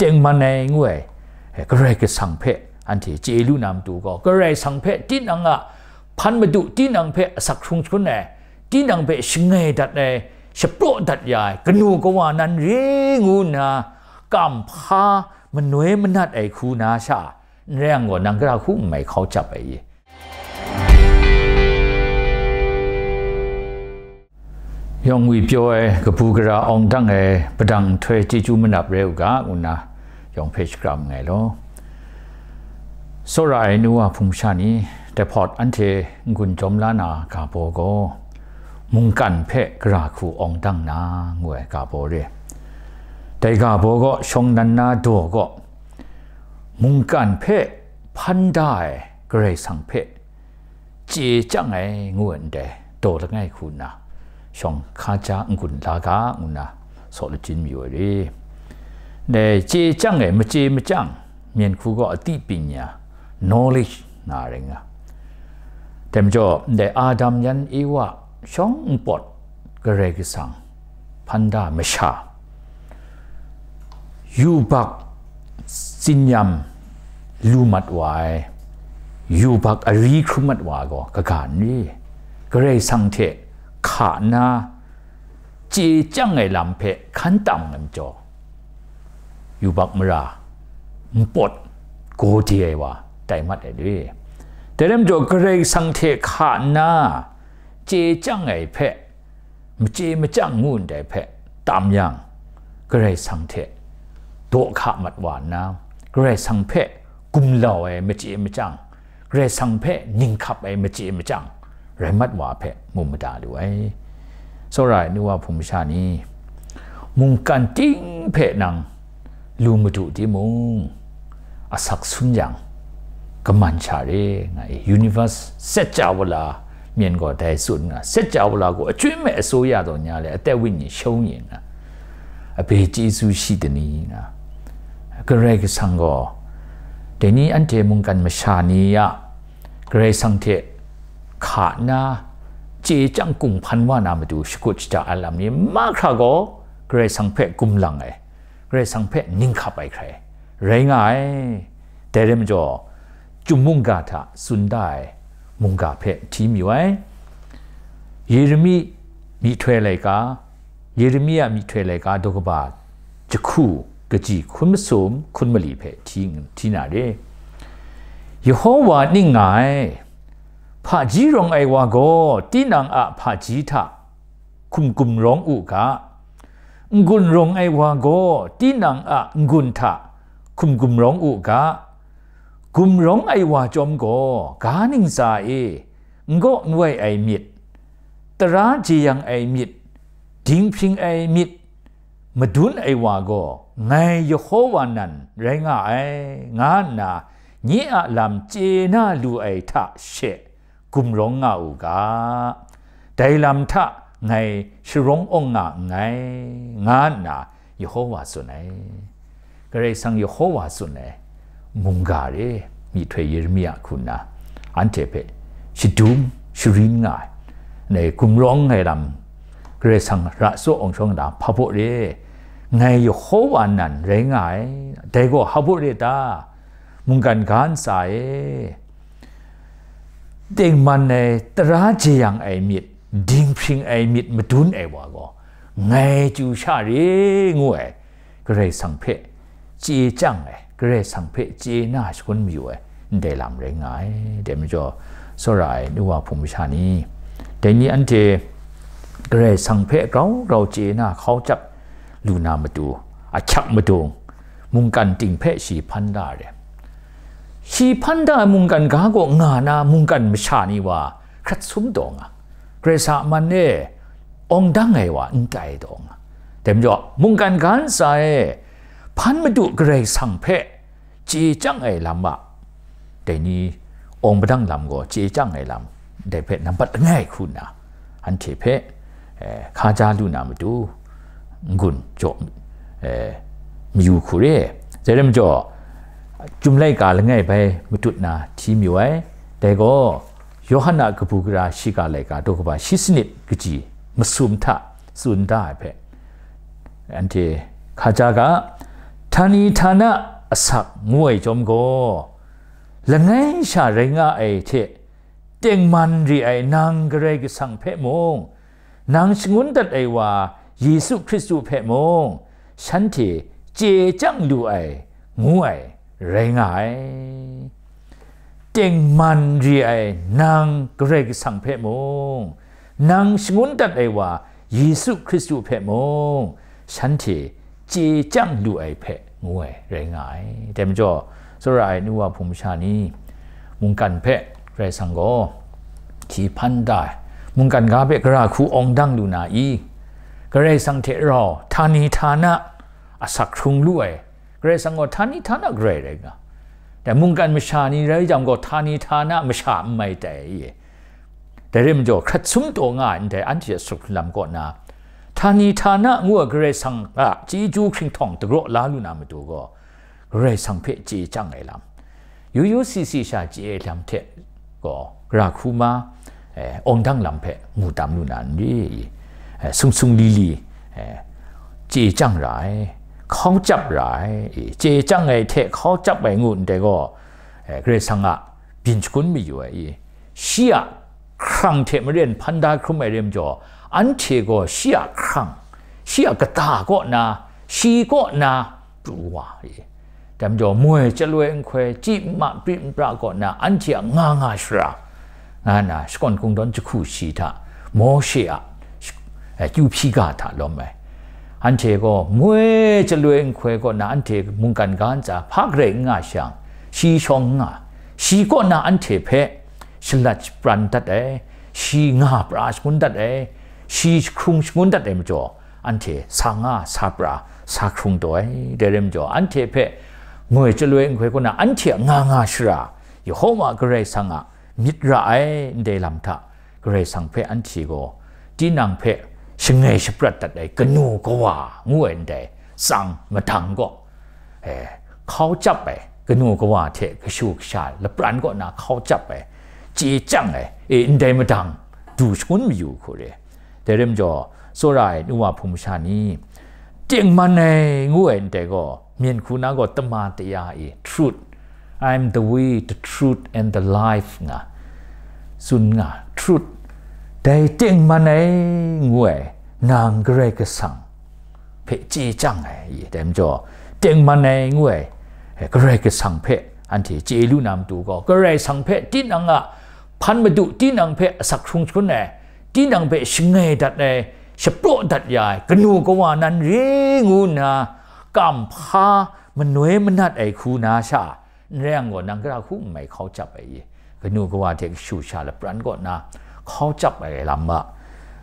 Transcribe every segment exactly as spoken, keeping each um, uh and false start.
tengman ai ngu ai, Karai Kasang hpe anhte chye lu na matu gaw, Karai Kasang hpe tinang a hpan madu, tinang hpe asak hkrung shangun ai, tinang hpe shangai dat ai, shapraw dat ya ai kanu kawa nan re ngu nna, kam hpa manoi manat ai hku na sha, n rai yang gaw, nang gara hku n mai hkau chyap ai i? Yawng wi pyaw ai kabu gara awng dang ai padang nhtoi chyeju manap rai u ga, ngu nna yawng hpe shakram nngai law. Tsawra ai nu wa hpung masha ni, dai hpawt anhte n-gun jawm la na ga baw gaw, mungkan hpe gara hku awng dang na, ngu ai ga baw re. Dai ga baw gaw shawng nan na daw gaw, mungkan hpe hpan da ai Karai Kasang hpe chye chyang ai ngu ai ndai daw langai hku nna, shawng hkaja n-gun la ga ngu nna saw lachyum mayu ai re. Dai chye chyang ai machye machyang, myen hku gaw ati pinya, knowledge, nga rai nga. Dai majaw, ndai Adam yan Ewa shawng npawt Karai Kasang hpan da masha, yubak tsinyam lu mat wa ai, yubak ari hkrum mat wa gaw kaga n ri? Karai Kasang hte hka nna chye chyang ai lam hpe hkan tam ai majaw, yubak mara npawt gaw de ai wa tai mat ai re. Dai rai majaw, Karai Kasang hte hka nna chye chyang ai hpe, machye machyang ngu ndai hpe tam yang, Karai Kasang hte daw hka mat wa nna, Karai Kasang hpe gumlau ai machye machyang, Karai Kasang hpe ninghkap ai machye machyang rai mat wa hpe mu mada lu ai. Tsawra ai nu wa hpung masha ni, mungkan ting hpe nang lu madu timung, asak sun yang, kaman sha re nga i. Universe, secca wala, myen gaw dai tsun nga, secca wala gaw achyum ai asuya taw nya le, atet wini shau yin nga, abe chyeju shi dani nga. Karai Kasang gaw, dai ni anhte mungkan masha ni a Karai Kasang hte hka nna chye chyang kunghpan wa na matu shakut shaja ai lam ni mahkra gaw, Karai Kasang hpe gumlang ai, Karai Kasang hpe ninghkap ai hkrai rai nga ai. Dai rai majaw, Chyum mungga hta tsun da ai mungga hpe hti mayu ai. Yeremi myihtoi laika, Yeremia myihtoi laika daw kaba jahku kaji hkun masum hkun mali hpe hti, hti na re. Yehova ning nga ai, hpaji rawng ai wa gaw tinang a hpaji hta hkum gumrawng u ga, n-gun rawng ai wa gaw tinang a n-gun hta hkum gumrawng u ga, gumrawng ai wa chyawm gaw ga ntsa e n gaw n wai ai myit, tara jeyang ai myit, dinghpring ai myit, madun ai wa gaw ngai Yehova nan rai nga ai, nga nna nye a lam chye na lu ai hta she gumrawng nga u ga, dai lam hta ngai sharawng awng nga nngai, nga nna Yehova tsun ai. Karai Kasang Yehova tsun ai mungga re, myihtoi Yeremia hku nna anhte hpe shadum sharin nga ai, dai gumrawng ai lam, Karai Kasang ra tsaw awng shawng na, hpa baw re, ngai Yehova nan rai nga ai, dai gaw hpa baw re ta? Mungkan ga ntsa e, tengman ai, tara jeyang ai myit, dinghpring ai myit madun ai wa gaw, ngai chyu sha re ngu ai, Karai Kasang hpe chye chyang ai, Karai Kasang hpe chye na shangun mayu ai, ndai lam rai nga ai. Dai majaw, tsawra ai nu wa hpung masha ni, dai ni anhte Karai Kasang hpe grau grau chye na hkau chyap lu na matu, ahkyak madung, mungkan ting hpe shi hpan da ai. Shi hpan da ai mungkan ga gaw nga na mungkan masha ni wa hkrat sum taw nga, Karai Kasang a man e awng dang ai wa n tai taw nga. Dai majaw, mungkan ga ntsa e hpan madu Karai Kasang hpe chye chyang ai lam a, dai ni awng padang lam gaw chye chyang ai lam, dai hpe nambat langai hku nna, anhte hpe, eh, hkaja lu na matu, n-gun jaw, eh, mayu hku re. Dai rai majaw, Chyum laika langai bai matut na hti mayu ai. Dai gaw, Yawhan a kabu gara shiga laika daw kaba shi sanit kaji masum hta tsun da ai hpe, anhte hkaja ga, Htani htana asak ngu ai chyawm gaw, langai sha rai nga ai hte tengman re ai nang Karai Kasang hpe mung, nang shangun dat ai wa Yesu Hkristu hpe mung, shanhte chye chyang lu ai, ngu ai rai nga ai. Tengman re ai nang Karai Kasang hpe mung, nang shangun dat ai wa Yesu Hkristu hpe mung, shanhte chye chyang lu ai hpe ngu ai rai nga ai. Dai majaw, tsawra ai nu wa hpung masha ni, mungkan hpe Karai Kasang gaw shi hpan da ai, mungkan ga hpe gara hku awng dang lu na i? Karai Kasang hte rau htani htana asak hkrung lu ai, Karai Kasang gaw htani htana garai rai nga, dai mungkan masha ni rai jang gaw htani htana masha n mai tai i? Dai rai majaw, hkrat sum taw nga ai ndai anhte a sut hkrung lam kaw na, htani htana ngu ai Karai Kasang a chyeju hkringhtawng dagraw la lu na matu gaw, Karai Kasang hpe chye chyang ai lam, yu yu si si sha chye ai lam hte gaw, gara hku ma, eh, awng dang lam hpe mu tam lu na n ri? Eh, sung sung li li, eh, chye chyang ra ai, hkau chyap ra ai, eh, chye chyang ai hte hkau chyap ai ngu ndai gaw, eh, Karai Kasang a byin shangun mayu ai i? Shi a hkrang hte maren hpan da hkrum ai rai majaw, anhte gaw shi a hkrang, shi a kata kaw na, shi kaw na pru wa i? Dai majaw, moi chyaloi nhtoi, chyi nma, pri npra kaw na anhte a nga nga shara, nga na shakawn kungdawn jahku shi hta, Mawshe a sh-, eh, kyu hpyi ga hta lawm ai. Anhte gaw moi chyaloi nhtoi kaw na anhte mungkan ga ntsa hpa garai n nga shang, shi shawng n nga, shi kaw na anhte hpe shalat shapran dat ai, shi nga pra shangun dat ai, shi hkrung shangun dat ai majaw, anhte sa nga, sa pra, sa hkrung taw ai. Dai rai majaw, anhte hpe moi chyaloi nhtoi kaw na anhte a nga nga shara, Yehova Karai Kasang a myit ra ai ndai lam hta, Karai Kasang hpe anhte gaw tinang hpe shangai shaprat dat ai kanu kawa ngu ai ndai tsang madang gaw, eh, hkau chyap ai, kanu kawa hte kashu kasha lapran kaw na hkau chyap ai, chye chyang ai, e, ndai madang du shangun mayu hku re. Dai rai majaw, tsawra ai nu wa hpung masha ni, tengman ai ngu ai ndai gaw, myen hku na gaw tama taya i, truth, "I am the way, the truth, and the life," nga tsun nga, truth, dai tengman ai ngu ai, nang Karai Kasang hpe chye chyang ai i? Dai majaw, tengman ai ngu ai, eh, Karai Kasang hpe anhte chye lu na matu gaw, Karai Kasang hpe tinang a hpan madu, tinang hpe asak hkrung shangun ai, tinang hpe shangai dat ai, shapraw dat ya ai kanu kawa nan re ngu nna, kamhpa manoi manat ai hku na sha, n rai yang gaw, nang gara hku n mai hkau chyap ai i? Kanu kawa hte kashu sha lapran kaw na hkau chyap ai lam a,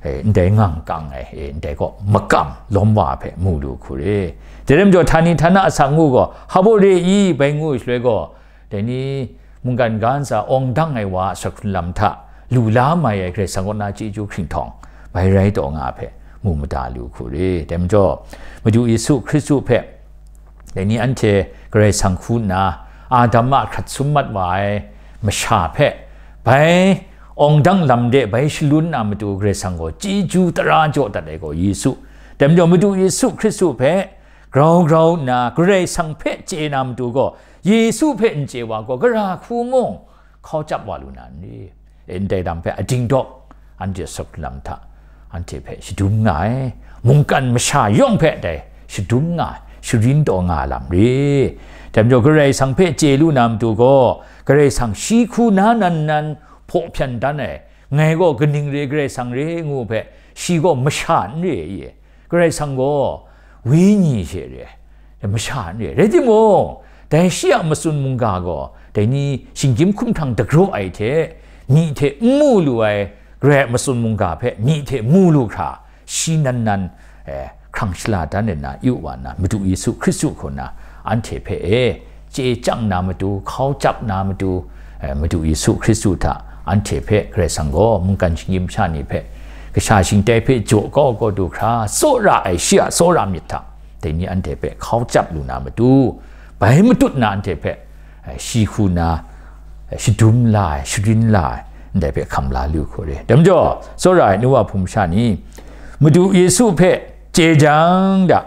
eh, ndai ngang kang ai, eh, ndai gaw makam lawm wa hpe mu lu hku re. Dai rai majaw, htani htana asak ngu gaw, hpa baw re i? Bai ngu shaloi gaw, dai ni mungkan ga ntsa awng dang ai wa a sut hkrung lam hta lu la mai ai Karai Kasang kaw na chyeju hkringhtawng bai rai taw nga hpe mu mada lu hku re. Dai majaw, Madu Yesu Hkristu hpe, dai ni anhte Karai Kasang hku nna, Adam a hkrat sum mat wa ai masha hpe, bai awng dang lam de bai shalun na matu Karai Kasang gaw chyeju tara jaw dat ai gaw Yesu. Dai majaw, Madu Yesu Hkristu hpe grau grau nna Karai Kasang hpe chye na matu gaw, Yesu hpe n chye wa gaw, gara hku mung hkau chyap wa lu na n ri? E, ndai lam hpe ading dawk, anhte sut lam hta, anhte hpe shadum nga ai, mungkan masha yawng hpe dai shadum nga ai, sharin taw nga ai lam re. Dai majaw, Karai Kasang hpe chye lu na matu gaw, Karai Kasang shi hku na nan nan hpaw hpyan dan ai, ngai gaw kaning re, Karai Kasang re ngu hpe, shi gaw masha n re i? Karai Kasang gaw wenyi she re ai, masha n re ai. Rai timung, dai shi a matsun mungga gaw, dai ni shinggyim hkumhkrang dagraw ai hte, myi hte n mu lu ai Karai a matsun mungga hpe myi hte mu lu hkra, shi nan nan, eh, hkrang shala dan ai na, yu wa na, Madu Yesu Hkristu hku na, anhte hpe e, chye chyang na matu, hkau chyap na matu, eh, Madu Yesu Hkristu hta anhte hpe Karai Kasang gaw mungkan shinggyim sha ni hpe, kasha shingtai hpe jaw kau kau du hkra, tsawra ai shi a tsawra myit hta, dai ni anhte hpe hkau chyap lu na matu, bai matut na anhte hpe, eh, shi hku na, eh, shadum la ai, sharin la ai, ndai hpe hkam la lu hku re. Dai majaw, tsawra ai nu wa hpung masha ni, Madu Yesu hpe chye jang da,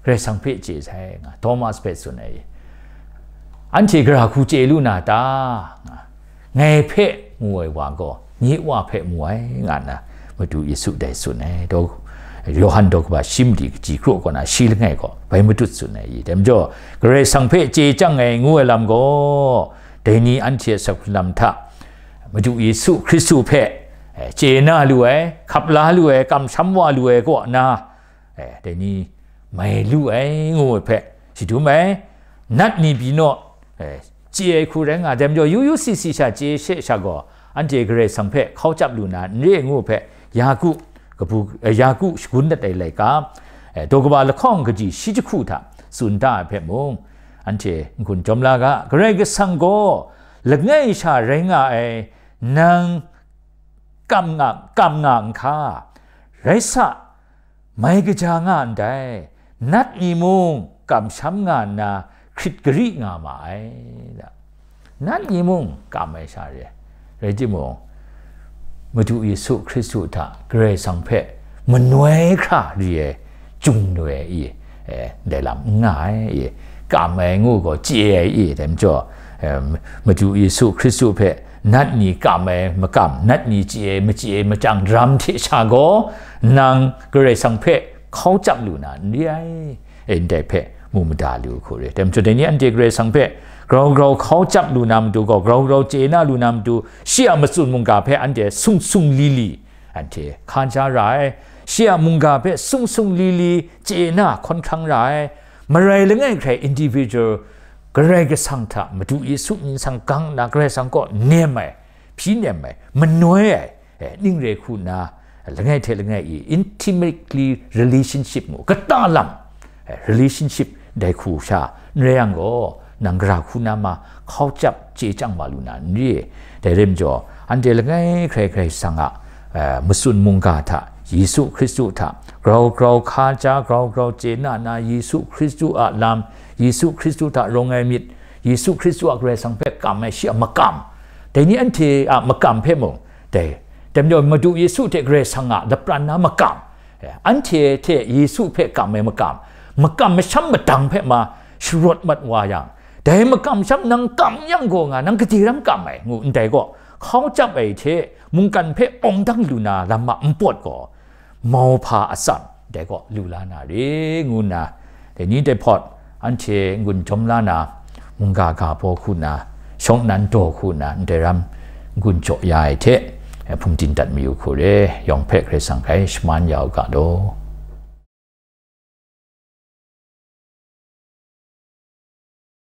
Karai Kasang hpe chye sai, nga Thomas hpe tsun ai. Anhte gara hku chye lu na ta? Nga, ngai hpe ngu ai wa gaw, nye Wa hpe mu ai, nga nna Madu Yesu dai tsun ai. Daw, Yawhan daw kaba shi mali kaji kraw kaw na shi langai gaw bai matut tsun ai i. Dai majaw, Karai Kasang hpe chye chyang ai ngu ai lam gaw, dai ni anhte a sakhut lam hta Madu Yesu Hkristu hpe, eh, chye na lu ai, hkap la lu ai, kamsham wa lu ai kaw na, eh, dai ni mai lu ai ngu ai hpe shadum ai. Nat ni pyi naw, eh, chye ai hku rai nga, dai majaw yu yu si si sha chye she sha gaw, anhte Karai Kasang hpe hkau chyap lu na n re ai ngu ai hpe, Yaku kabu, eh, Yaku shagun dat ai laika, eh, daw kaba lahkawng kaji shi jahku hta tsun da ai hpe mung, anhte n-gun jawm la ga. Karai Kasang gaw langai sha rai nga ai, nang kam nga, kam nga n hka? Rai sa, mai kaja nga ndai, nat ni mung kamsham nga nna hkrit gari nga ma ai, da. Nat ni mung kam ai sha re, rai timung, Madu Yesu Hkristu hta Karai Kasang hpe manoi hkra re ai, chyum noi ai i, eh, dai lam n nga ai i, kam ai ngu gaw chye ai i, dai majaw, eh, Madu Yesu Hkristu hpe nat ni kam ai makam, nat ni chye ai machye ai machyang daram hte sha gaw, nang Karai Kasang hpe hkau chyap lu na n re ai, e, ndai hpe mu mada lu hku re. Dai majaw, dai ni anhte Karai Kasang hpe grau grau hkau chyap lu na matu gaw, grau grau chye na lu na matu, shi a matsun mungga hpe anhte sung sung li li, anhte hka ja ra ai. Shi a mungga hpe sung sung li li chye na hkawn hkrang ra ai. Marai langai hkrai individual Karai Kasang hta Madu Yesu mying sang gang nna Karai Kasang kaw nem ai, hpyi nem ai, manoi ai, eh, ning re hku nna, langai hte langai i intimately relationship mu, kata lam, eh, relationship dai hku sha n rai yang gaw, nang gara hku na ma hkau chyap chye chyang wa lu na n re. Dai rai majaw, anhte langai hkrai Karai Kasang a, eh, matsun mungga hta, Yesu Hkristu hta, grau grau hka ja, grau grau chye na na, Yesu Hkristu a lam, Yesu Hkristu hta rawng ai myit, Yesu Hkristu a Karai Kasang hpe kam ai shi a makam, dai ni anhte a makam hpe mung, dai, dai majaw Madu Yesu hte Karai Kasang a lapran na makam, eh, anhte hte Yesu hpe kam ai makam, makam masham madang hpe ma sharawt mat wa yang, dai makam sham nang kam yang gaw nga, nang gade ram kam ai, ngu ndai gaw, hkau chyap ai hte mungkan hpe awng dang lu na lam a npawt gaw, mauhpa atsam dai gaw lu la na re, ngu nna, dai ni dai hpawt anhte n-gun jawm la na, mungga ga baw hku nna, shawng nnan daw hku nna, ndai ram n-gun jaw ya ai hte, hpungdim dat mayu hku re, yawng hpe Karai Kasang hkai shaman ya u ga law.